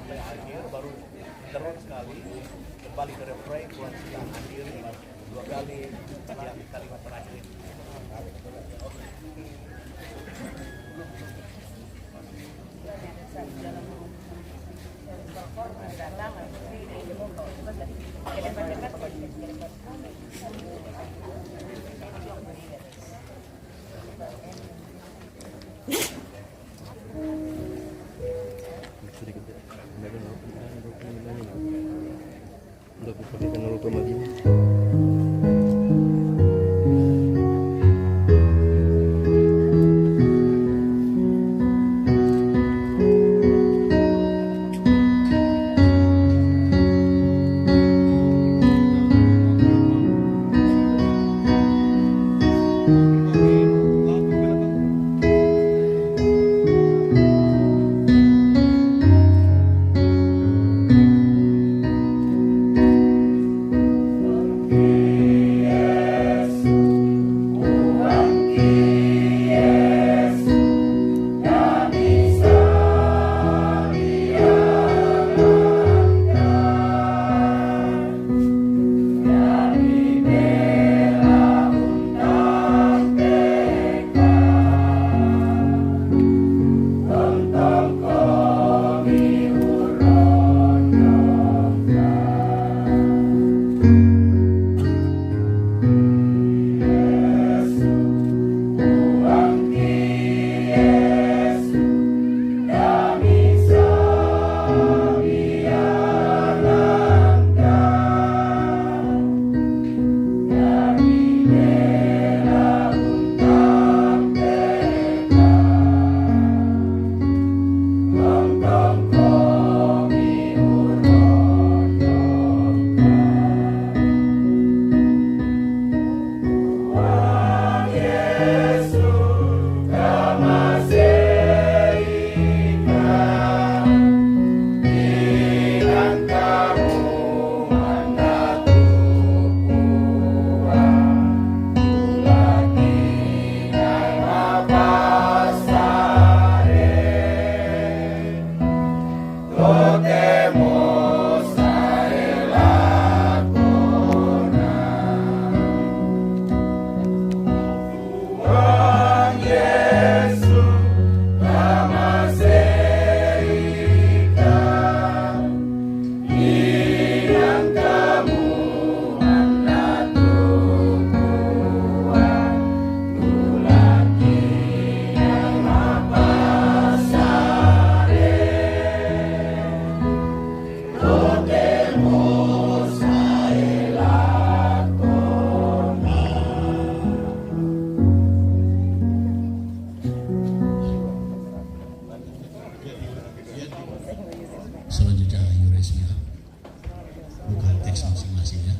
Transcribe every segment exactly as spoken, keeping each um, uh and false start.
Akhir baru terus sekali kembali ke refrain, buat yang hadir dua kali, yang kalimat terakhir. Selanjutnya, Ayu Resmia. Buka teks masing-masing, ya.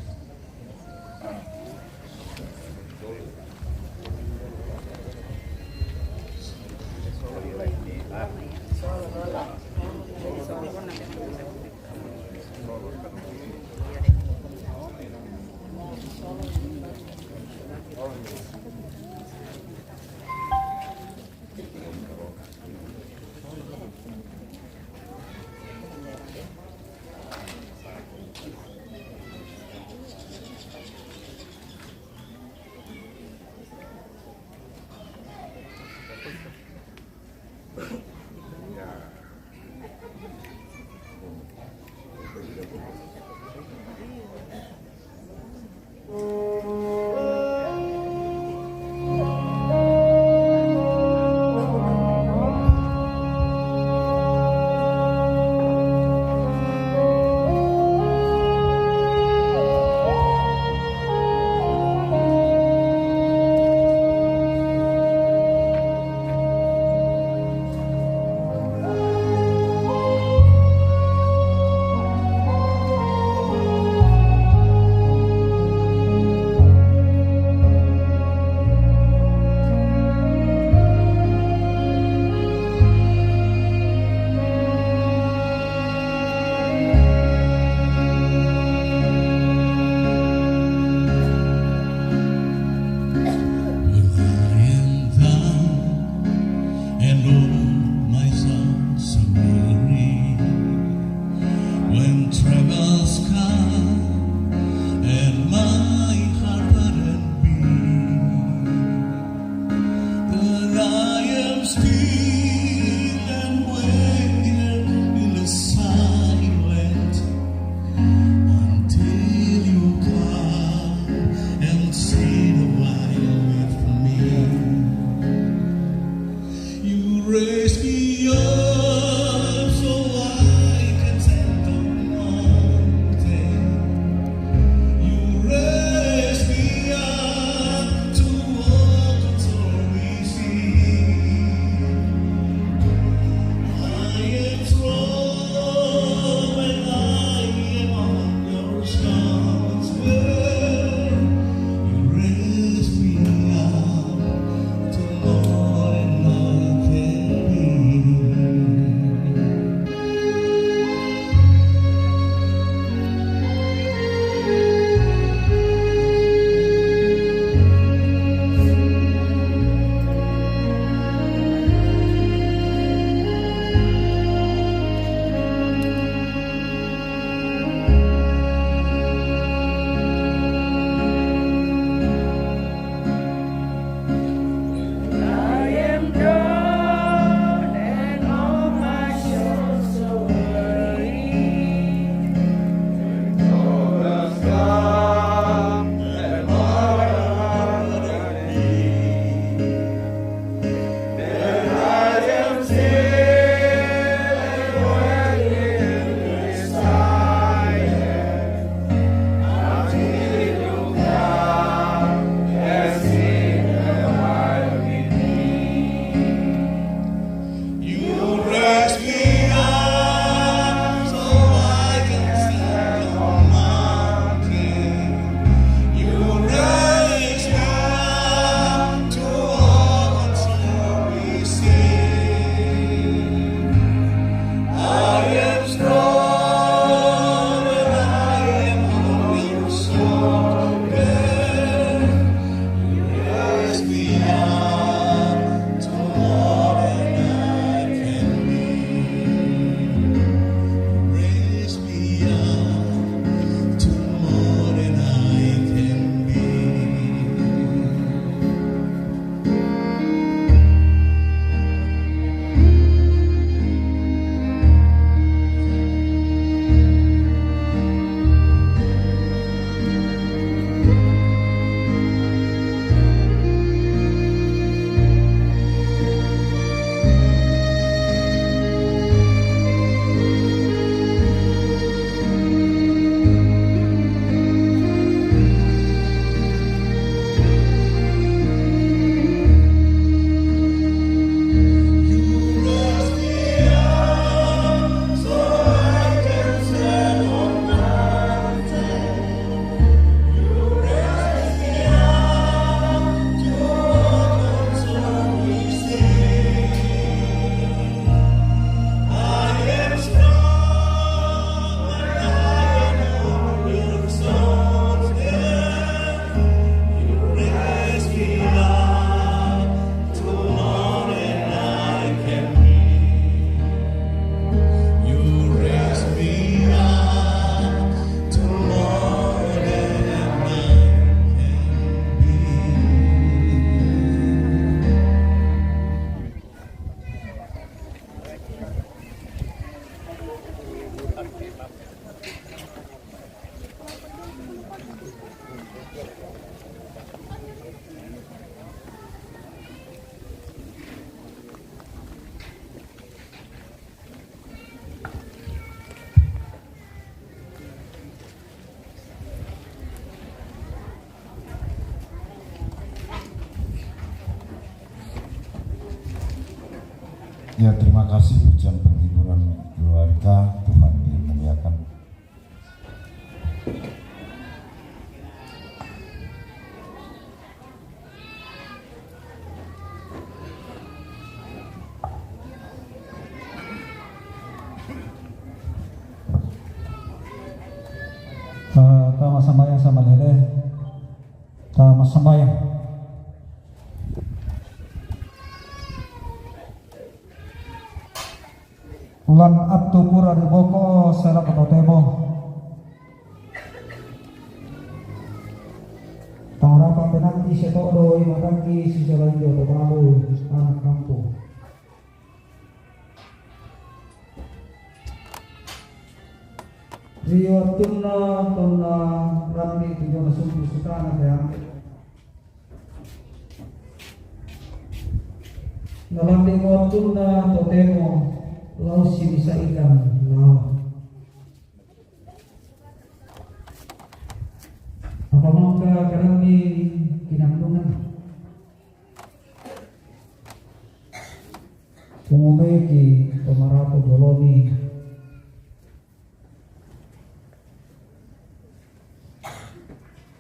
Ya, terima kasih pujian penghiburan keluarga. Tuhan dimuliakan. Eh, tama sambayang sama dede. Tama sambayang. Lan attu pura riboko sera ko totemo. Tangarapan penanti setodo i matangki siselainjo to balu anak kampung. Ri wattunna tonna rambi tujona sumpu sukana teambe. Nalambi wattunna totemo lao sibisa ikan lao. Apa mangka kadanni kinannungan? Umumeki to marapo jolomi.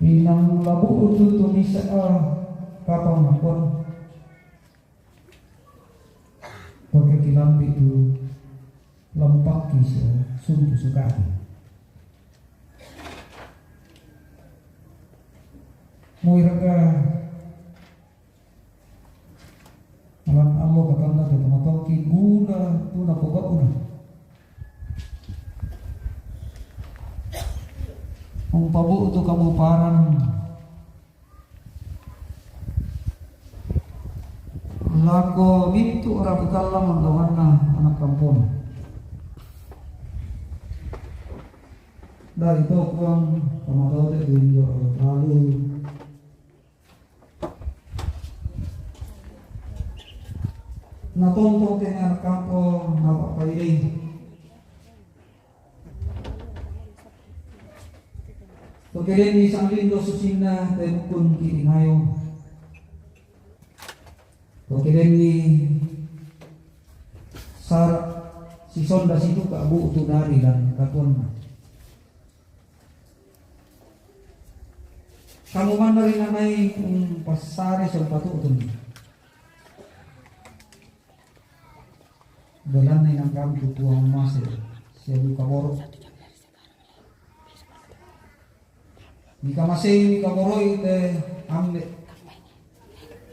Inang labu ututu bisa, ah, kapang nakon. Pakai kilambi tu lampaki se sumpu sukati. Moi raka Alang allo katanna te tamatalki guna tuna poga'na. Umpabu'tu kamuparan lako mintu rabu tallang anggawanna anak kampong. Dari to Puang, pamatote injo lalu. Natontong tene anak kampo, napa'pairing. Tokedenni sanglindo susinna, temukkun kiringayo. Tokedenni sara sisonda situka bu'tu dari dan katuanna. Kamu manna ri nanai, mm, passare sempatu'tun. Belanna inangkamu tu Puang mase, sia buka boro. Nikamasei, nikaboroi te ambe,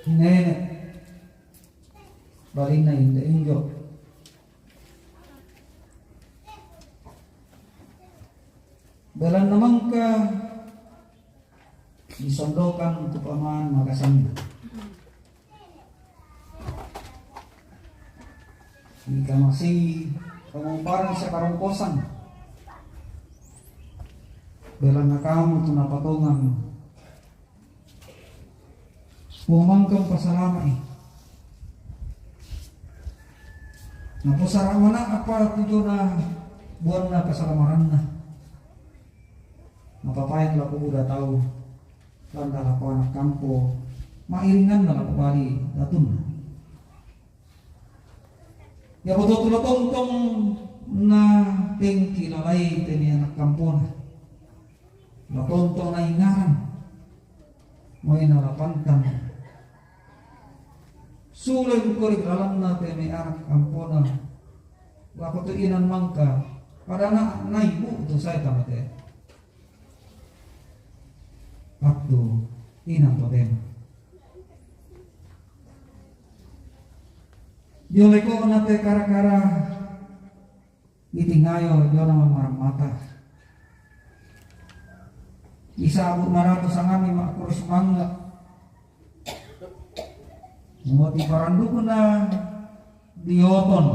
nene, balinna inde injo. Belanna mangka disondokan tu paman makasanna. Nikamasei kamuparan sakarongkosan. Belanna kamu tu napatongang. Puang mangka pasalama'i. Naposara mana apa tujona buanna pasalamaranna. Napapaeng lako buda tau, landa lako anak kampo, mairinganna lako bali datunna. Iya boto tu latontong na tengki lalai tene anak kampona. Latontong na ingaran. Moi na lapantang. Sule mukori lalanna tene anak kampona. Lako tu inan mangka. Pada na, na ibu tu saya tamate. Waktu inang totemo. Joleko na te kara-kara itingayo jona mammarang mata. Isa abu marato sangami makkuro sumangga. Moti parandukna dioton.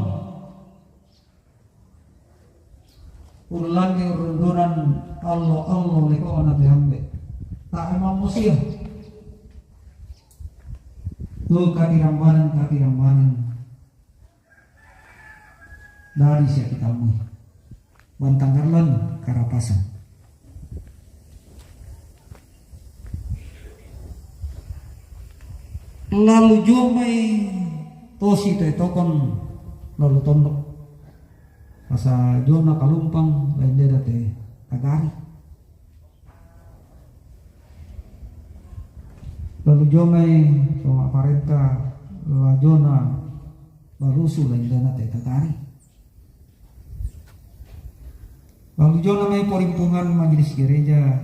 Ullanni urundunan allo-allo lekona te ambe. Tak emang musia. Tu katirambanan, katirambanan. Dari sia kitamui. Bantang Karlan, Karapasan. Lalu jomai tosi te tokon Lalu tondok. Asa jona kalumpang lain dena te tagari. Lalu jomai toma parenta la jona balusu lain dena te tagari. Lalu jona mai porimpungan majelis gereja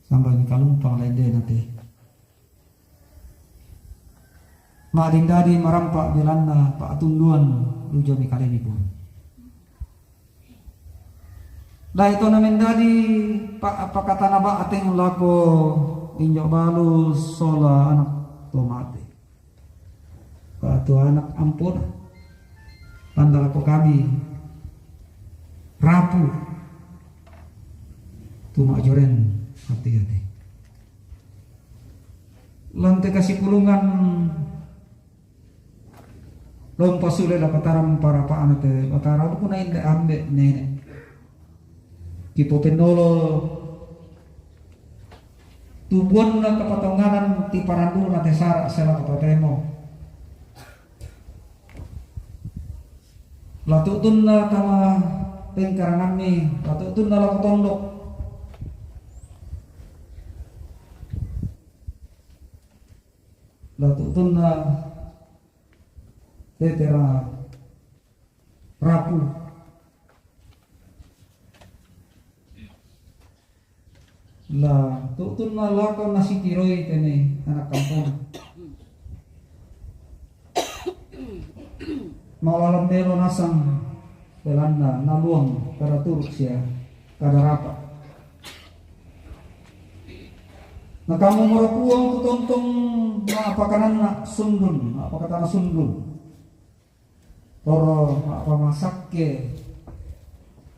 sambil kalumpang lain dena te. Madindadi marampa belanna pa'tunduan lujo mi kalemi pun. Dai tona mendadi pa-, pakatana ba'teng lako injo balu sola anak to mate. Batu anak ampun. Tanda lako kami rapu. Tuma joren hati-hati. Lante kasipulungan lompa sule la pataram para pa anu te Batara lukuna inde ambe nene. Kipopennolo tubuanna kapatonganan ti paranduna te sara sela totemo. Latutunna tama pengkaranganni, latutunna lako tondok. Latutunna tetera rapu. Latutunna lako nasikiroi tene anak kampung. Malalam melo nasang belanna naluang kada turuk sia kada rapa. Nakamu moro puang kutontong ma pakananna sundun, ma pakatana sundun. Toro ma pamasakke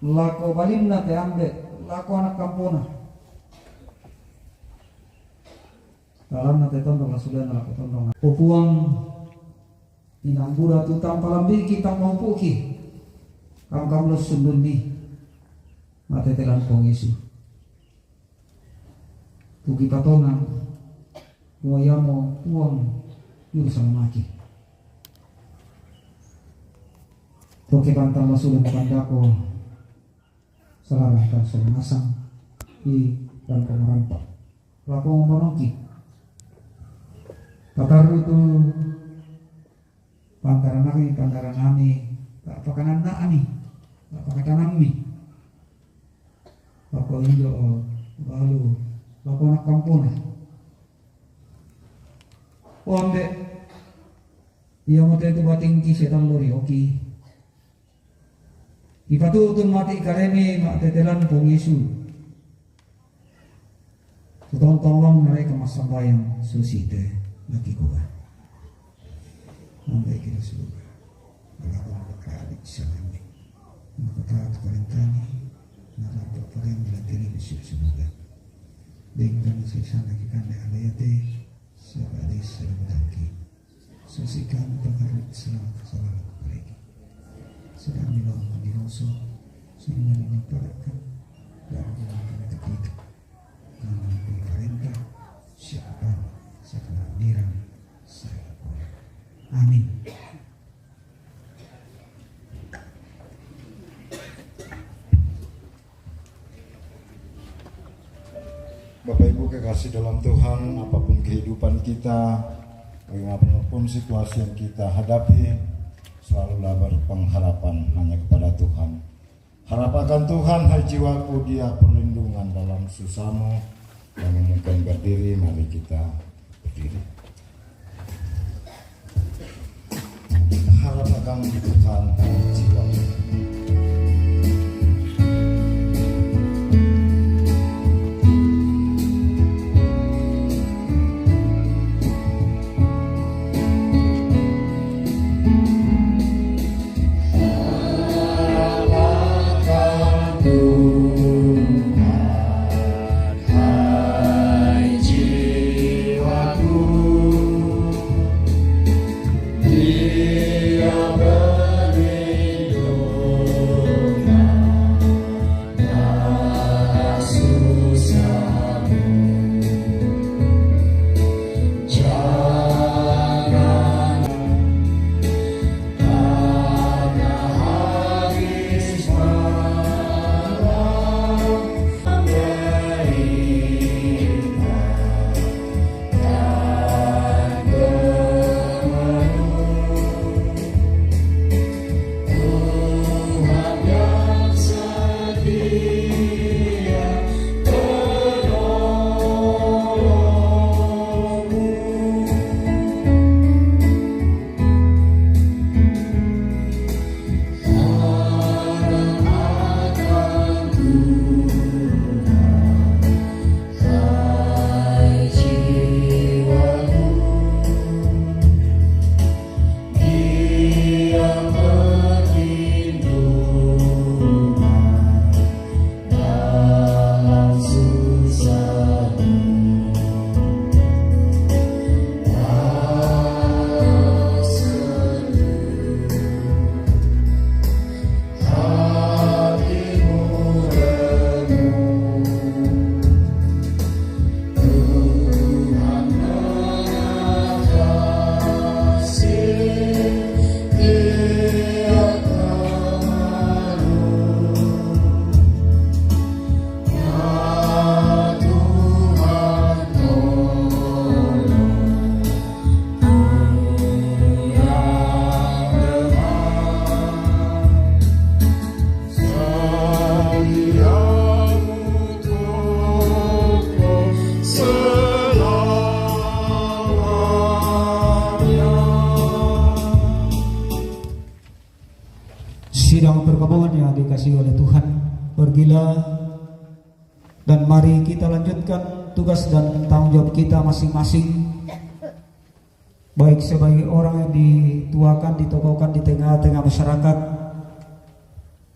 lako balinna te ambe, lako anak kampona. Talanna te tondong lasulianna lako tondong. O Puang, inambura tu tampa lambiki, tampa upuki. Kam-kam lo sundunni. Mate telan Puang Yesu. Tuki patongang, mua iamo Puang juru salamaki. Toke pantang lasulang pandako, salarang kan solang asang, i dan pamarampa. Lako monongki. Patarru tu Pangkaranami, pangkaranami, ta pakananna'mi, ta pakatanammi. Lako injo, o, balu, lako anak kampona. O ambe, iamo te tu batingki setallo ri oki. Ipatutung mate kalemi ma tetelan Puang Yesu. Tutong tolong mereka massambayang susi te nakikua. Ambe kita suruga. Allahu Akbar, kali salami. Maka taat parentani, narapa pareng latini di suruga. Dengan sesana kikande alete, sabari sabari. Susikan pengharap selamat selamat mereka. Sedang di bawah di roso, sehingga dimaparkan dan dimaparkan kita. Karena diperintah siapa sekarang dirang saya. Amin. Bapak Ibu kekasih dalam Tuhan, apapun kehidupan kita, bagaimanapun situasi yang kita hadapi, selalulah berpengharapan hanya kepada Tuhan. Harap akan Tuhan, hai jiwaku, Dia perlindungan dalam susahmu, dan memungkinkan berdiri, mari kita berdiri. Harap akan Tuhan, hai jiwaku. Sidang perkabungan yang dikasihi oleh Tuhan, pergilah dan mari kita lanjutkan tugas dan tanggung jawab kita masing-masing, baik sebagai orang yang dituakan, ditokohkan di tengah-tengah masyarakat,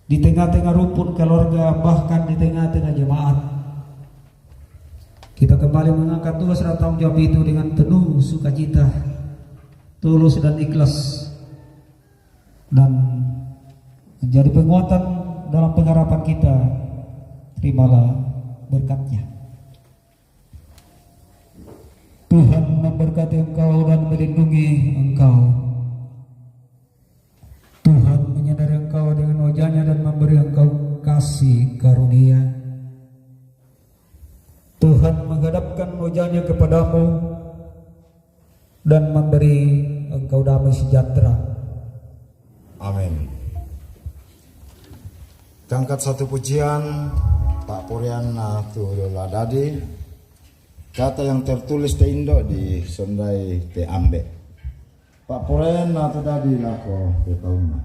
di tengah-tengah rumpun keluarga, bahkan di tengah-tengah jemaat. Kita kembali mengangkat tugas dan tanggung jawab itu dengan penuh sukacita, tulus dan ikhlas, dan menjadi penguatan dalam pengharapan kita. Terimalah berkatnya. Tuhan memberkati engkau dan melindungi engkau. Tuhan menyadari engkau dengan wajahnya dan memberi engkau kasih karunia. Tuhan menghadapkan wajahnya kepadamu dan memberi engkau damai sejahtera. Amin. Kita angkat satu pujian, Pak Purian, nah, tu yola dadi. Kata yang tertulis te indo di sondai te ambe. Pak Purian, nah, tu dadi lako te tauna.